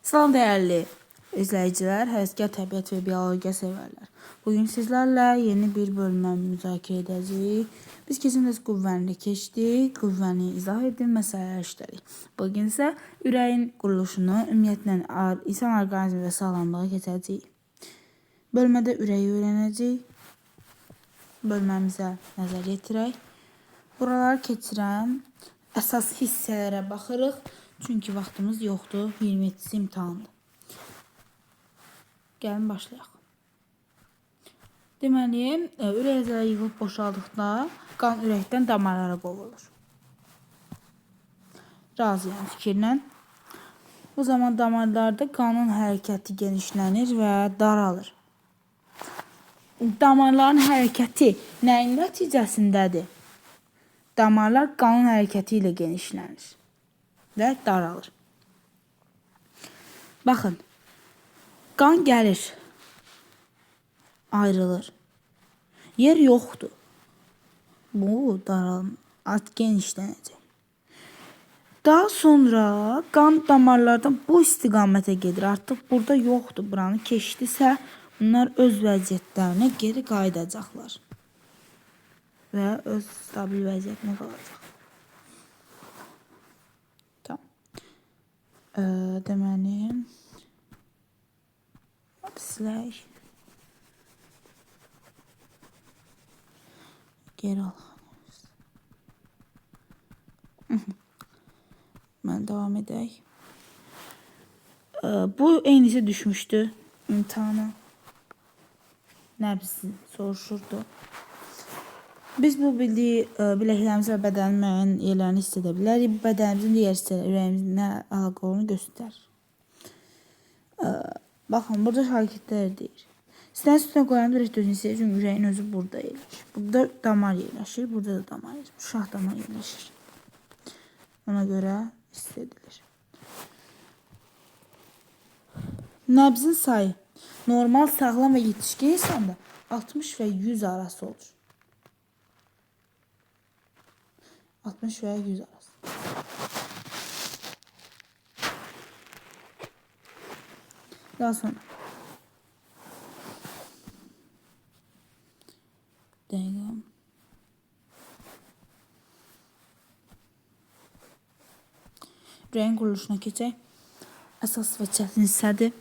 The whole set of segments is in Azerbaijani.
Salam dəyərli izləyicilər, həvəskar təbiət və biologiya sevərlər. Bugün sizlərlə yeni bir bölmə müzakirə edəcəyik. Biz keçən dərs qüvvəni keçdik, qüvvəni izah etdik, məsələlər işlədik. Bugün isə ürəyin quruluşunu, ümumiyyətlə insan orqanizmi və sağlamlığı keçəcəyik. Bölmədə ürəyi öyrənəcəyik. Bölməmizə nəzər yetirək. Buraları keçirəm. Əsas hissələrə baxırıq. Çünki vaxtımız yoxdur. 27-si imtahandır. Gəlin başlayaq. Deməli, ürək əzələləri yığılıb boşaldıqda qan ürəkdən damarlara qovulur. Razıyam fikirlə. Bu zaman damarlarda qanın hərəkəti genişlənir və daralır. Damarların hərəkəti nəyin nəticəsindədir? Damarlar qanın hərəkəti ilə genişlənir və daralır. Baxın, qan gəlir, ayrılır. Yer yoxdur. Bu daralma, genişlənəcək. Daha sonra qan damarlardan bu istiqamətə gedir. Artıq burada yoxdur. Buranı keçdisə, bunlar öz vəziyyətlərinə geri qayıdacaqlar və öz stabil vəziyyətinə qalacaq. Tamam. Deməli, silək. Geri alaq. Mən davam edək. Bu eynisi düşmüşdü imtahana. Nəbzi soruşurdu. Biz bu bildiyi biləklərimiz və bədənin müəyyən yerlərini hiss edə bilərik. Bu bədənimizin digər hissələri, ürəyimizin nə əlaqə olduğunu göstərir. Baxın, burada hərəkətlər deyir. Sinənin üstünə qoyanda ürək dözünü hiss edir, çünki ürəyin özü burada yerləşir. Burada damar yerləşir, burada da damar yerləşir. Şah damar yerləşir. Ona görə hiss edilir. Nəbzin sayı normal, sağlam və yetişkin insanda 60 və 100 arası olur. 60 və 100 arası. Daha sonra dəqiqə. Ürəyin quruluşuna keçək. Əsas və çətin hissədir.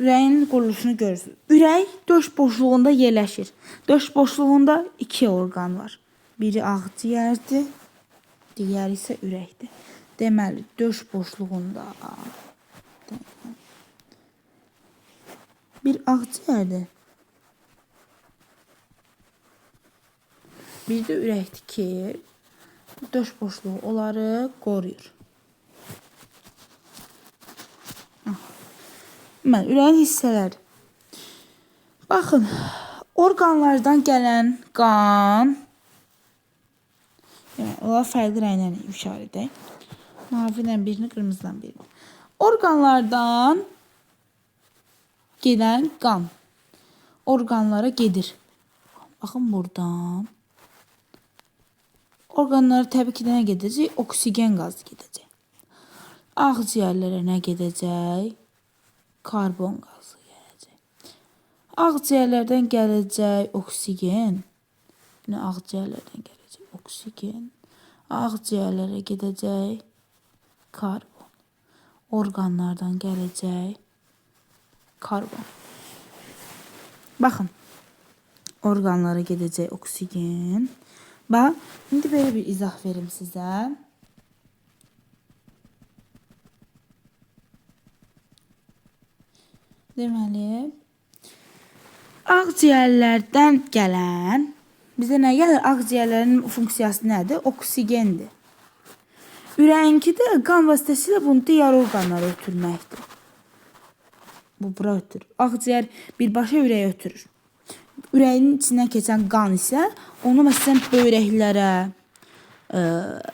Ürəyin quruluşunu görürsünüz. Ürək döş boşluğunda yerləşir. Döş boşluğunda iki orqan var. Biri ağciyərdir, digəri isə ürəkdir. Deməli, döş boşluğunda bir ağciyərdir, bir də ürəkdir ki, döş boşluğu onları qoruyur. Deməli, ürəyin hissələri. Baxın, orqanlardan gələn qan, demək, onları fərqli rənglərlə işarə edək. Mavi ilə birini, qırmızı ilə birini. Orqanlardan gedən qan orqanlara gedir. Baxın buradan. Orqanlara təbii ki, nə gedəcək? Oksigen qazı gedəcək. Ağciyərlərə nə gedəcək? Karbon qazı gələcək. Ağciyərlərdən gələcək oksigen. Nə ağciyərlərdən gələcək oksigen. Ağciyərlərə gedəcək karbon. Orqanlardan gələcək karbon. Baxın, orqanlara gedəcək oksigen. Bax, indi belə bir izah verim sizə. Deməli, ağciyərlərdən gələn, bizə nə gəlir? Ağciyərlərin funksiyası nədir? Oksigendir. Ürəyinki də qan vasitəsilə bunu digər orqanlara ötürməkdir. Bu bura ötürür. Ağciyər birbaşa ürəyə ötürür. Ürəyin içindən keçən qan isə onu məsələn böyrəklərə,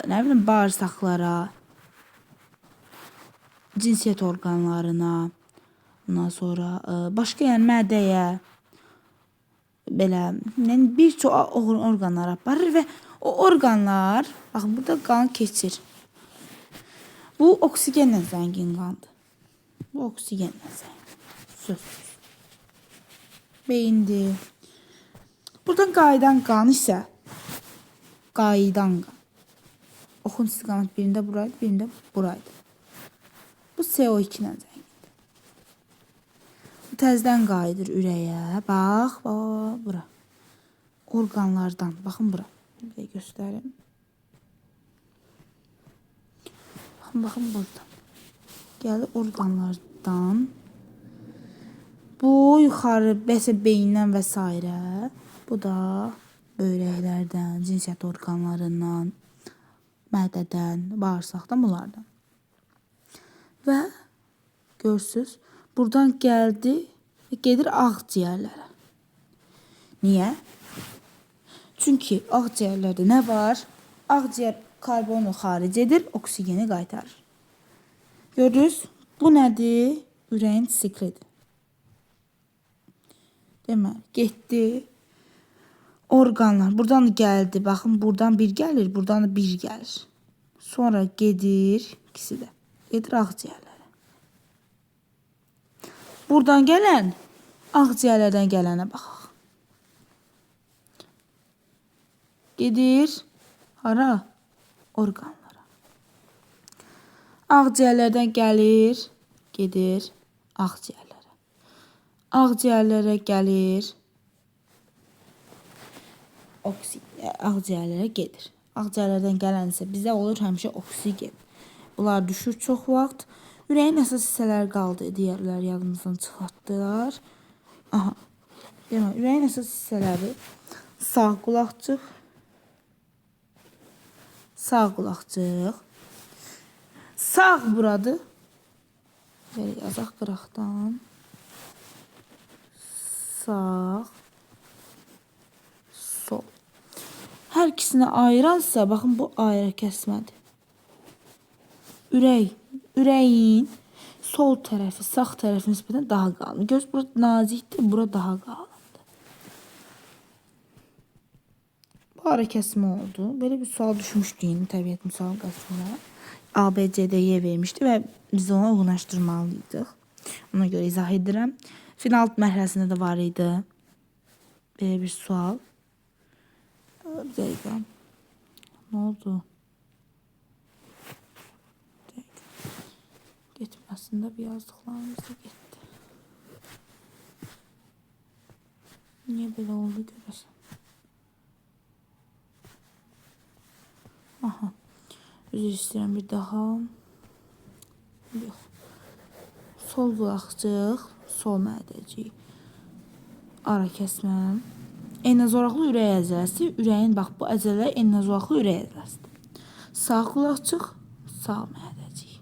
nə bilim bağırsaqlara, cinsiyyət orqanlarına, ondan sonra başqa yəni mədəyə, belə, yəni bir çox orqanlara aparır və o orqanlar, baxın burada qan keçir. Bu oksigenlə zəngin qandır. Bu oksigenlə zəngindir. Sözsüz. Beyindir. Buradan qayıdan qan isə qayıdan qan. Oxun istiqamət birində buraydı, birində buraydı. Bu CO2 ilə zəngindir. Bu təzədən qayıdır ürəyə. Bax, bax, bura. Orqanlardan. Baxın bura. Bir də göstərim. Baxın, baxın buradan. Gəlir orqanlardan. Bu yuxarı, bəsə beyindən və s. Bu da böyrəklərdən, cinsiyyət orqanlarından, mədədən, bağırsaqdan, bunlardan. Və görürsüz, buradan gəldi və gedir ağciyərlərə. Niyə? Çünki ağciyərlərdə nə var? Ağciyər karbonu xaric edir, oksigeni qaytarır. Gördünüz? Bu nədir? Ürəyin siklidir. Deməli, getdi. Orqanlar. Buradan da gəldi. Baxın, buradan bir gəlir, buradan da bir gəlir. Sonra gedir ikisi də. Gedir ağciyərlərə. Buradan gələn ağciyərlərdən gələnə baxaq. Gedir hara? Orqanlara. Ağciyərlərdən gəlir, gedir ağciyərlərə. Ağciyərlərə gəlir, ağciyərlərə gedir. Ağciyərlərdən gələn isə bizə olur həmişə oksigen. Bunlar düşür çox vaxt. Ürəyin əsas hissələri qaldı. Digərləri yadımızdan çıxartdılar. Aha. Deməli, ürəyin əsas hissələri sağ qulaqcıq, sağ qulaqcıq, sağ buradır. Belə yazaq qıraqdan. Sağ, sol. Hər ikisini ayıransa, baxın bu ayrı kəsmədir. Ürəyin sol tərəfi sağ tərəfi nisbətən daha qalın. Göz bura nazikdir, bura daha qalındır. Bu ara kəsmə oldu. Belə bir sual düşmüşdü yeni təbiət müsabiqəsində. A, B, C, D, Y vermişdi və biz onu uyğunlaşdırmalıydıq. Ona görə izah edirəm. Final mərhələsində də var idi. Belə bir sual. Bir dəqiqə. Nə oldu? Bir dəqiqə. Getməsin də bir yazdıqlarımız da getdi. Niyə belə oldu görəsən? Aha. Üzr istəyirəm bir daha. Yox. Sol qulaqcıq, sol mədəcik. Ara kəsmə. Enlə zolaqlı ürək əzələsi. Ürəyin, bax, bu əzələ enlə zolaqlı ürək əzələsidir. Sağ qulaqcıq, sağ mədəcik.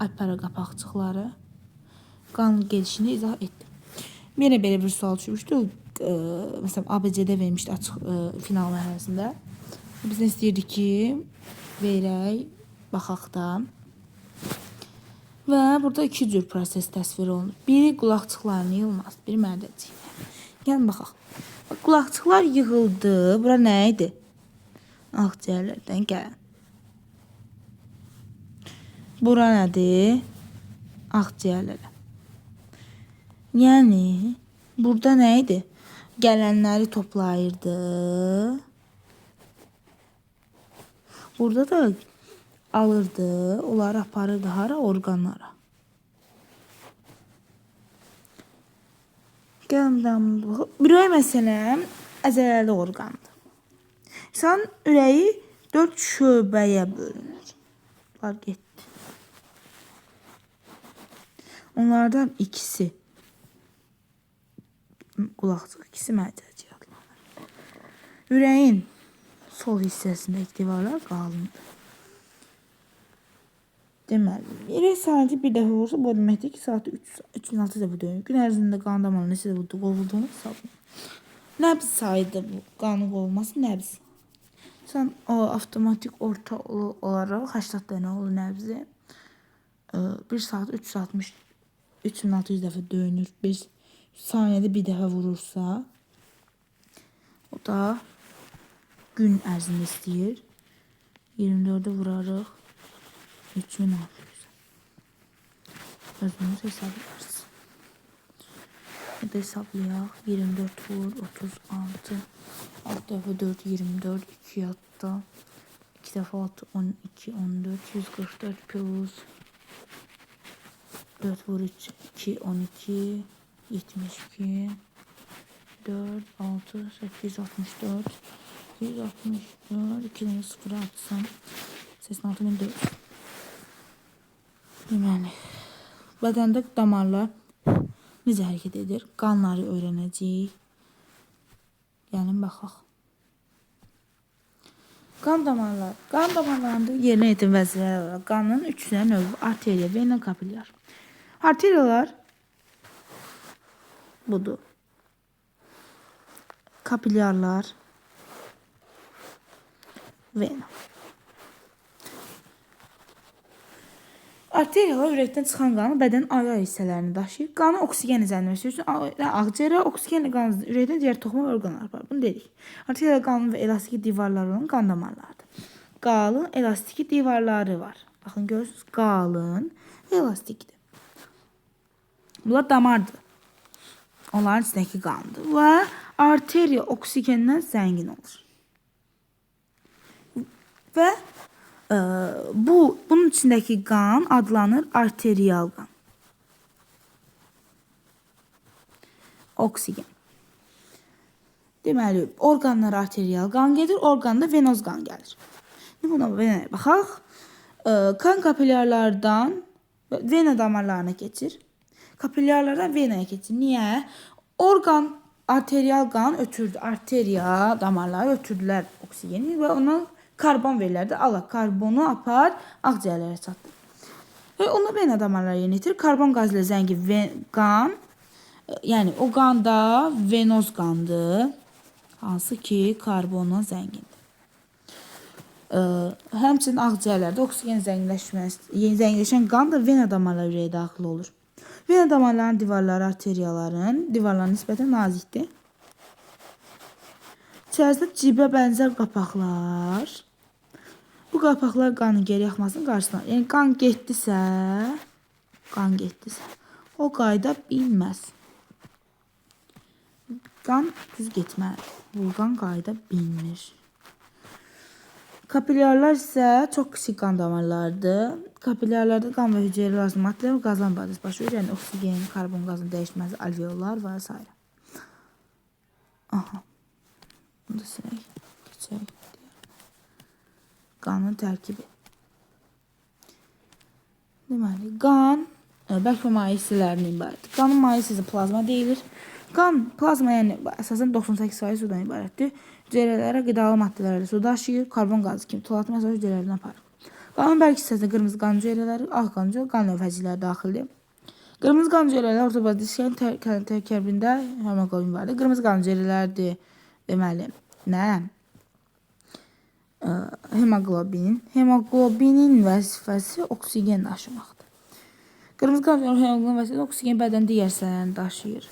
Aypara qapaqcıqları. Qan gedişini izah etdim. Yenə belə bir sual düşmüşdü. Məsələn, ABCD vermişdi açıq final mərhələsində. Biz nə istəyirdik ki, verək, baxaq da. Və burada iki cür proses təsvir olunur. Biri qulaqcıqların yığılması, biri mədəciklərin. Gəlin baxaq. Bax, qulaqcıqlar yığıldı. Bura nə idi? Ağciyərlərdən gələn. Bura nədir? Ağciyərlərə. Yəni, burada nə idi? Gələnləri toplayırdı. Burada da alırdı, onları aparırdı hara? Orqanlara. Gəlin, ürək məsələn, əzələli orqandır. İnsanın ürəyi 4 şöbəyə bölünür. Bunlar getdi. Onlardan ikisi qulaqcıq, ikisi mədəcik adlanır. Ürəyin sol hissəsindəki divarlar qalındır. Deməli, ürək saatı bir dəfə vursa, bu deməkdir ki, saatı 3600 dəfə döyünür. Gün ərzində qan damarı neçə dəfə qovulduğunu hesablayın. Nəbz sayıdır bu, qanın qovulması nəbz. Sən o avtomatik orta olaraq 80 dənə olur nəbzi. 1 saat 360 3600 dəfə döyünür. Bir saniyədə bir dəfə vurursa, o da gün ərzində istəyir. 24-ə vurarıq 3600. Özünüz hesablarsınız. Ya da hesablayaq. 24 vur 36. 6 dəfə 4 24 2 yadda. 2 dəfə 6 12 14 144 plus 4 vur 3 2 12 72 4 6 8 64 164 2 dənə 0 atsam 86.400. Deməli, bədəndə damarlar necə hərəkət edir? Qanları öyrənəcəyik. Gəlin baxaq. Qan damarları. Qan damarlarında yerinə yetirən vəzifələr var. Qanın 3 dənə növü: arteriya, vena, kapilyar. Arteriyalar budur. Kapilyarlar, vena. Arteriyalar ürəkdən çıxan qanı bədənin ayrı-ayrı hissələrini daşıyır. Qanın oksigenlə zənginləşməsi üçün ağciyərə oksigenlə qan ürəkdən digər toxuma və orqanlara aparır. Bunu dedik. Arteriyalar qalın və elastiki divarları olan qan damarlarıdır. Qalın elastiki divarları var. Baxın görürsünüz, qalın və elastikdir. Bunlar damardır. Onların içindəki qandır və arteriya oksigendən zəngin olur. Və bunun içindəki qan adlanır arterial qan. Oksigen. Deməli, orqanlara arterial qan gedir, orqanda venoz qan gəlir. İndi buna venaya baxaq. Qan kapilyarlardan vena damarlarına keçir. Kapilyarlardan venaya keçir. Niyə? Orqan arterial qan ötürdü. Arteriya damarları ötürdülər oksigeni və ona karbon verilərdi. Allah karbonu apar, ağciyərlərə çatdır. Və onu vena damarları yerinə yetirir. Karbon qazı ilə zəngin qan, yəni o qan da venoz qandır. Hansı ki karbonla zəngindir. Həmçinin ağciyərlərdə oksigen zənginləşən qan da vena damarları ürəyə daxil olur. Vena damarlarının divarları arteriyaların divarlarına nisbətən nazikdir. İçərisində cibə bənzər qapaqlar. Bu qapaqlar qanın geri axmasının qarşısını alır. Yəni qan getdisə, o qayıda bilməz. Qan düz getməlidir. Bu qan qayıda bilmir. Kapilyarlar isə çox kiçik qan damarlarıdır. Kapilyarlarda qan və hüceyrə lazım maddələr və qazlar mübadiləsi baş verir. Yəni oksigen, karbon qazının dəyişməsi, alveollar və s. Aha. Bunu da silək, keçək. Qanın tərkibi. Deməli, qan bərk və maye hissələrindən ibarətdir. Qanın maye hissəsi plazma deyilir. Qan, plazma yəni əsasən 98% sudan ibarətdir. Hüceyrələrə qidalı maddələrlə su daşıyır, karbon qazı kimi tualat məsələ hüceyrələrinə aparır. Qanın bərk hissəsində qırmızı qan hüceyrələri, ağ qan hüceyrələri, qan lövhəcikləri daxildir. Qırmızı qan hüceyrələri orta diskin tərkibində hemoqlobin vardır. Qırmızı qan hüceyrələridir, deməli, nə? Hemoqlobin. Hemoqlobinin vəzifəsi oksigen daşımaqdır. Qırmızı qan hüceyrələri hemoqlobin vəzifəsi oksigen bədən digər hissələrini daşıyır.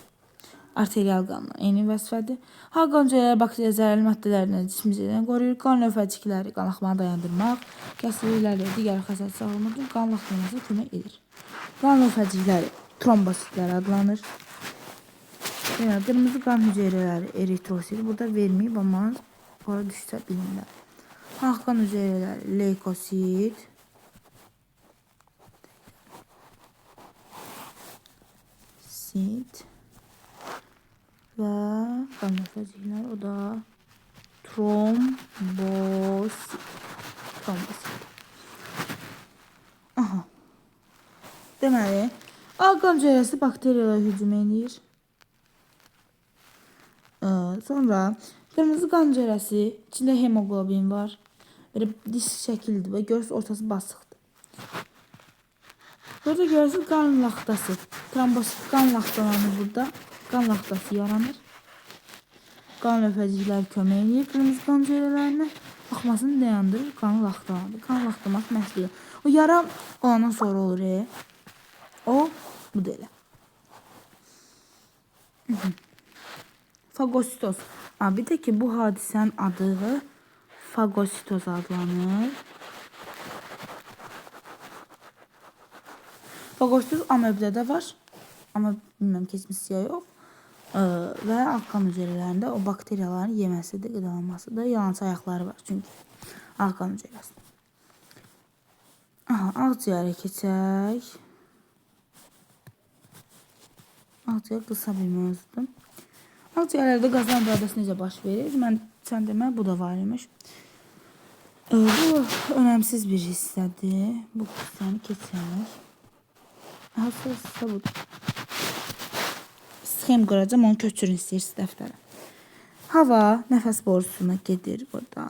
Arterial qanla eyni vəzifədir. Ağ qan hüceyrələri bakteriya zərərli maddələrdən cismimizdən qoruyur. Qan lövhəcikləri qan axmanı dayandırmaq, kəsliklərlə digər xəsarət sağlamaq qan laxtamasına kömək edir. Qan lövhəcikləri trombositlər adlanır. Yəni, qırmızı qan hüceyrələri eritrosit burada verməyib, amma ora düşsə bilinlər. Ağ qan hüceyrələri leykosit. Sit. Və qan lövhəcikləri o da trombosit. Trombosit. Aha. Deməli, ağ qan hüceyrəsi bakteriyalara hücum edir. Sonra qırmızı qan hüceyrəsi içində hemoqlobin var. Belə disk şəkildir və görürsünüz ortası basıqdır. Burada görürsünüz qan laxtası. Trombosit qan laxtalanır burada. Qan laxtası yaranır. Qan lövhəcikləri kömək eləyir qırmızı qan hüceyrələrinə. Axmasını dayandırır, qan laxtalanır. Qan laxtaması məhz budur. O yara olandan sonra olur. O, bu da elə. Fagositoz. Bir də ki, bu hadisənin adı fagositoz adlanır. Faqositoz amöbdə də var. Amma bilmirəm keçmişsə ya yox. Və ağ qan hüceyrələrində o bakteriyaların yeməsidir, qidalanmasıdır. Yalançı ayaqları var çünki ağ qan hüceyrəsində. Aha, ağciyərə keçək. Ağciyər qısa bir mövzudur. Ağciyərlərdə qazlar mübadiləsi necə baş verir? Mən sən demə, bu da var imiş. Bu önəmsiz bir hissədir. Bu hissəni keçək. Aha, hissə budur. Sxem quracağım, onu köçürün istəyirsiniz dəftərə. Hava nəfəs borusuna gedir burada.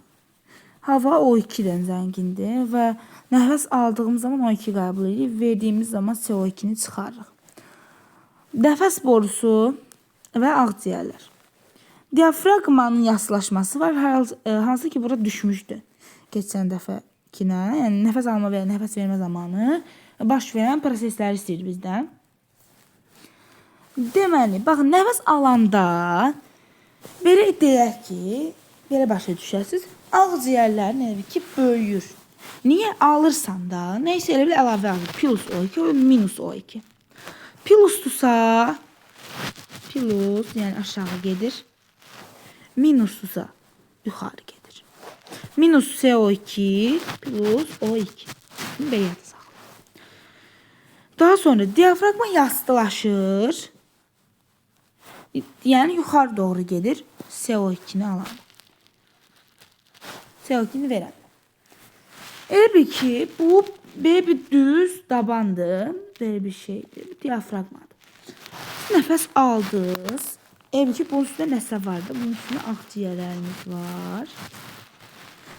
Hava O2-dən zəngindir və nəfəs aldığımız zaman O2 qəbul edirik, verdiyimiz zaman CO2-ni çıxarırıq. Nəfəs borusu və ağciyərlər. Diafraqmanın yaslaşması var, hansı ki bura düşmüşdü keçən dəfəkinə. Yəni nəfəs alma və nəfəs vermə zamanı baş verən prosesləri istəyir bizdən. Deməli, baxın, nəfəs alanda belə deyək ki, belə başa düşərsiniz, ağciyərlərin elə ki, böyüyür. Niyə? Alırsan da, nəysə elə bil əlavə alır. Plus O2, minus O2. Plusdursa, plus, yəni aşağı gedir. Minusdursa, yuxarı gedir. Minus CO2, plus O2. Bunu belə yadda saxla. Daha sonra diafraqma yastılaşır. Yəni yuxarı doğru gedir. CO2-ni alan. CO2-ni verən. Elə bil ki, bu belə bir düz dabandır. Belə bir şeydir. Bu diafraqmadır. Nəfəs aldınız. Elə bil ki, bunun üstündə nəsə vardır. Bunun üstündə ağciyərlərimiz var.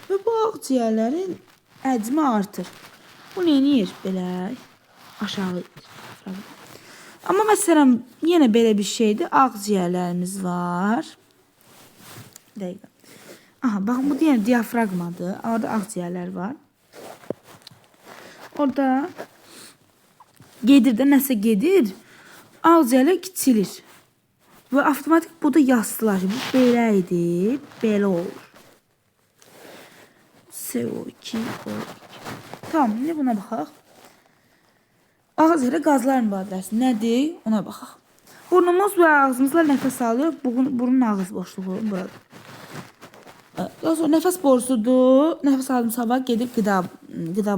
Və bu ağciyərlərin həcmi artır. Bu nə edir? Belə aşağı edir. Amma məsələn, yenə belə bir şeydir. Ağciyərlərimiz var. Bir dəqiqə. Aha, baxın, bu yenə diafraqmadır. Orada ağciyərlər var. Orada gedir də, nəsə gedir. Ağciyərlər kiçilir. Və avtomatik bu da yastılaşır. Bu belə idi, belə olur. CO2, O2. Tamam, indi buna baxaq. Ağciyərə qazlar mübadiləsi nədir? Ona baxaq. Burnumuz və ağzımızla nəfəs alıyor. Burun ağız boşluğu burada. Daha sonra nəfəs borusudur. Nəfəs aldığımız hava gedib qida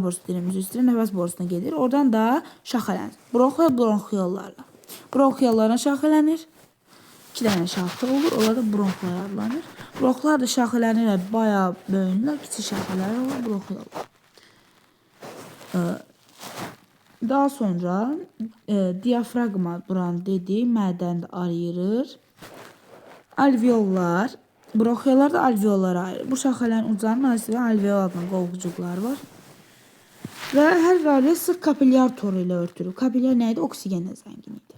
borusu deyirəm, üzr istəyirəm. Nəfəs borusuna gedir. Oradan da şaxələnir. Bronx və bronxiyollarla. Bronxiyollarla şaxələnir. 2 dənə şaxə olur. Onlar da bronxlar adlanır. Bronxlar da şaxələnir və bayağı böyünürlər. Kiçik şaxələr olur bronxiyollar. Daha sonra diafraqma buranı dedik, mədəni də ayırır. Alveollar, bronxiyollar da alveollara ayırır. Bu şaxələrin uclarının nazik və alveol adlanan qovuşuqlar var. Və hər bir alveol sıx kapilyar toru ilə örtülür. Kapilyar nə idi? Oksigenlə zəngin idi.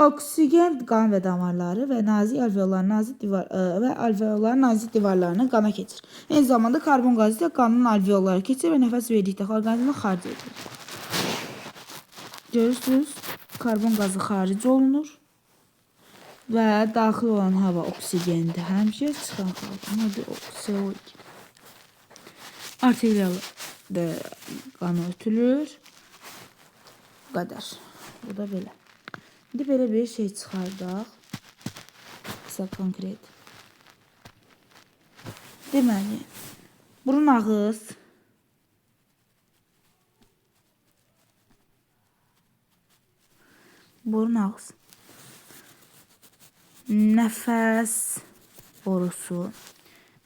Oksigen qan və damarları və nazik alveolların nazik divar və alveolların nazik divarlarını qana keçir. Eyni zamanda karbon qazı da qanın alveollara keçir və nəfəs verdikdə orqanizmə xaric edilir. Görürsünüz, karbon qazı xaric olunur və daxil olan hava oksigendir. Həmişə çıxan hava nədir? CO2. Arterial da qanı ötülür. Bu qədər. Bu da belə. İndi belə bir şey çıxardaq. Qısa konkret. Deməli, burun ağız burun ağız nəfəs borusu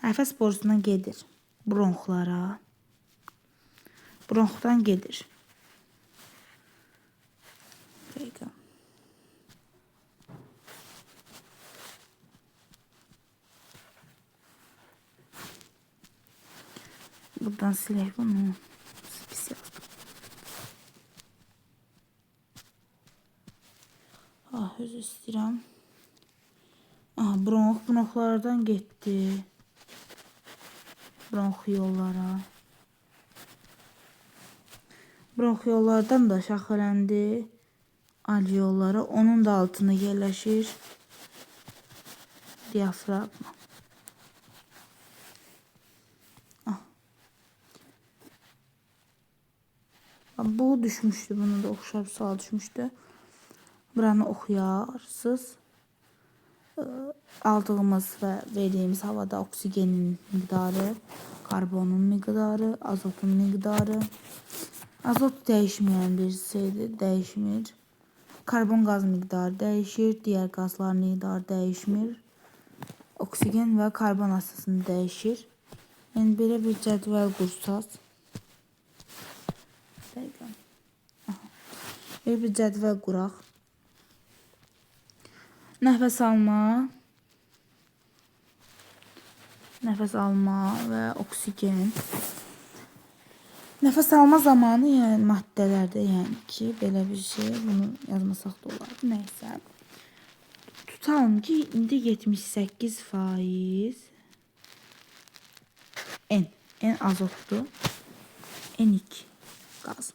nəfəs borusundan gedir bronxlara, bronxdan gedir. Dəqiqə. Buradan silək bunu. Pis yazdım. Ah, özür istəyirəm. Aha, bronxlardan getdi. Bronxiyollara. Bronxiyollardan da şaxələndi alveollara. Onun da altında yerləşir diafraqma. Ah. Bu düşmüşdü. Bunu da oxşar bir sual düşmüşdü. Buranı oxuyarsınız. Aldığımız və verdiyimiz havada oksigenin miqdarı, karbonun miqdarı, azotun miqdarı. Azot dəyişməyən bir şeydir, dəyişmir. Karbon qaz miqdarı dəyişir, digər qazların miqdarı dəyişmir. Oksigen və karbon əsasında dəyişir. Yəni belə bir cədvəl qursaz. Dəqiqə. Aha. Belə bir cədvəl quraq. Nəfəs alma, nəfəs alma və oksigen. Nəfəs alma zamanı, yəni maddələrdə, yəni ki, belə bir şey, bunu yazmasaq da olar. Nəysə. Tutalım ki, indi 78% N. N azotdur. N2 qaz.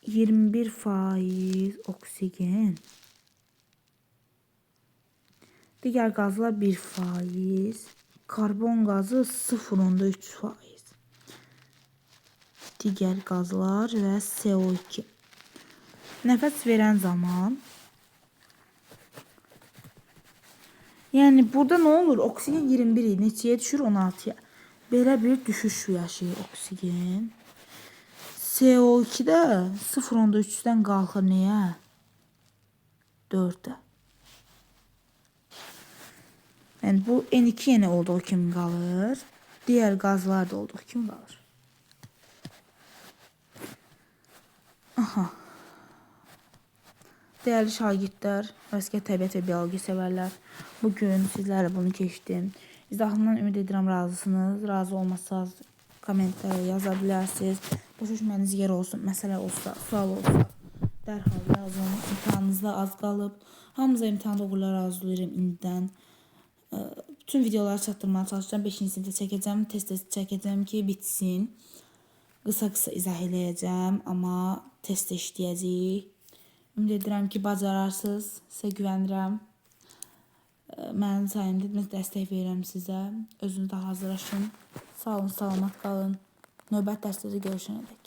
21% oksigen. Digər qazlar 1%. Karbon qazı 0,3%. Digər qazlar və CO2. Nəfəs verən zaman, yəni burada nə olur? Oksigen 21 idi. Neçəyə düşür? 16-ya. Belə bir düşüş yaşayır oksigen. CO2 də 0,3-dən qalxır nəyə? 4-ə. Yəni bu N2 yenə olduğu kimi qalır. Digər qazlar da olduğu kimi qalır. Aha. Dəyərli şagirdlər, rəsmiyyət, təbiət və biologiya sevərlər. Bugün sizlərlə bunu keçdim. İzahımdan ümid edirəm razısınız. Razı olmasanız kommentlərə yaza bilərsiniz. Başa düşməyiniz yer olsun, məsələ olsa, sual olsa dərhal yazın. İmtahanınızda az qalıb. Hamınıza imtahanda uğurlar arzulayıram indidən. Bütün videoları çatdırmağa çalışacağım. 5-ci sinifdə çəkəcəm. Tez-tez çəkəcəm ki, bitsin. Qısa-qısa izah eləyəcəm, amma tez-tez işləyəcəyik. Ümid edirəm ki, bacararsınız. Sizə güvənirəm. Mənim sayəmdə mən dəstək verirəm sizə. Özünüz də hazırlaşın. Sağ olun, salamat qalın. Növbəti dərslərdə görüşənədək.